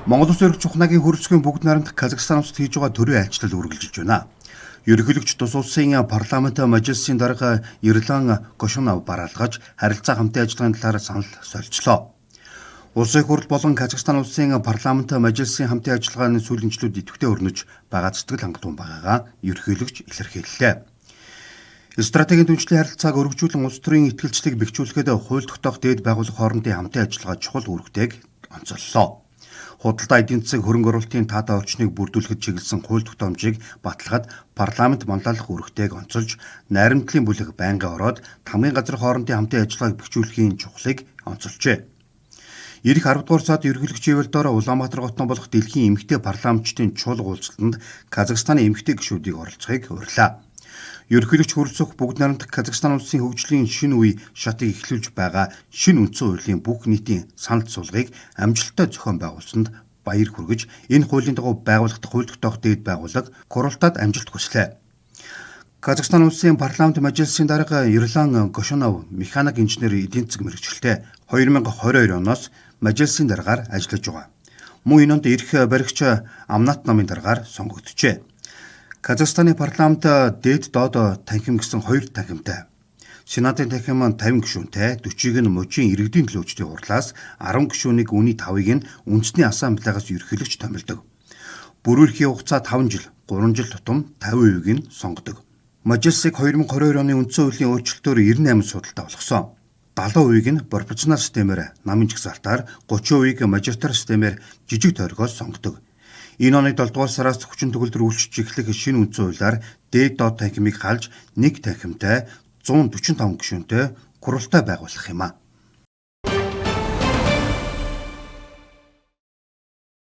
Монгол Улсын Эрх Чухнагийн хөрөлцгийн бүгд найрамдах Казахстан улсад хийж байгаа төрийн айлчлал үргэлжилж байна. Ерөнхийлөгч тус улсын парламент мажлисын дарга Ерлан Кошунов бараалгаж харилцаа хамтын ажиллагааны талаар санал солилцлоо. Улсын их хурл болон Казахстан улсын парламент мажлисын хамтын ажиллагааны сүүлийн жилүүд идэвхтэй өрнөж байгаа сэтгэл хангалуун байгаагаа ерөнхийлөгч илэрхийллээ. Стратегийн түншлэлийн харилцааг өргөжүүлэн улс төрийн итгэлцлийг бэхжүүлэхэд хууль тогтоох дээд байгууллага хоорондын хамтын ажиллагаа чухал үүрэгтэйг онцоллоо. Худалдаа эдийн засаг хөрөнгө оруулалтын таатай орчныг бүрдүүлэхэд чиглэсэн хууль тогтоомжийг баталгаад парламент манлайлах үүрэгтэйг онцолж, найрамдлын бүлэг байнгын ороод тамгын газар хоорондын хамтын ажиллагааг бэхжүүлэхийн чухлыг онцолжээ. Ирэх 10 дугаар сард ерөнхийлөгч Ивэлдор Улаанбаатар хотноо болох дэлхийн эмэгтэй парламентчдын чуулга уулзалтанд Казахстаны эмэгтэй гишүүдийг оролцохыг урилаа. Ерөнхийлөгч хүрэлцэх бүгд найрамдах Казахстан улсын хөгжлийн шинэ үе шатыг эхлүүлж байгаа шинэ үндсэн хуулийн бүх нийтийн санал суулгыг амжилттай зохион байгуулсанд баяр хүргэж, энэ хуулийн дагуу байгуулагдах хууль тогтоох дээд байгууллага Курултайд амжилт хүслээ. Казахстан улсын парламент мажлисын дарга Ерлан Кошунов механик инженер эдийн засаг мэргэжилтэй 2022 оноос мажлисын даргаар ажиллаж байгаа. Мөн энэ онд эрх баригч Амнат намын даргаар сонгогджээ. Казахстаны парламент дээд доод танхим гэсэн хоёр танхимтай. Сенатын танхим 50 гишүүнтэй, 40-ыг нь мужийн иргэдийн төлөөчдийн хурлаас, 10 гишүүнийг үүний 5-ыг нь үндэсний ассамблеагаас ерөнхийлөгч томилдог. Бүрэн эрхийн хугацаа 5 жил, 3 жил тутам 50%-ийг нь сонгодог. Мажлисыг 2022 оны үндсэн хуулийн өөрчлөлтөөр 98 судалтай болгосон. 70%-ийг нь пропорционал системээр намын жагсаалтаар, 30%-ийг мажоритар системээр жижиг тойргоос сонгодог. Энэ оны 7 дугаар сараас хүчин төгөлдөр үйлчилж эхлэх шинэ үндсэн хуулиар дээд доод танхимыг халж нэг танхимтай 145 гишүүнтэй Курултай байгуулах юм а.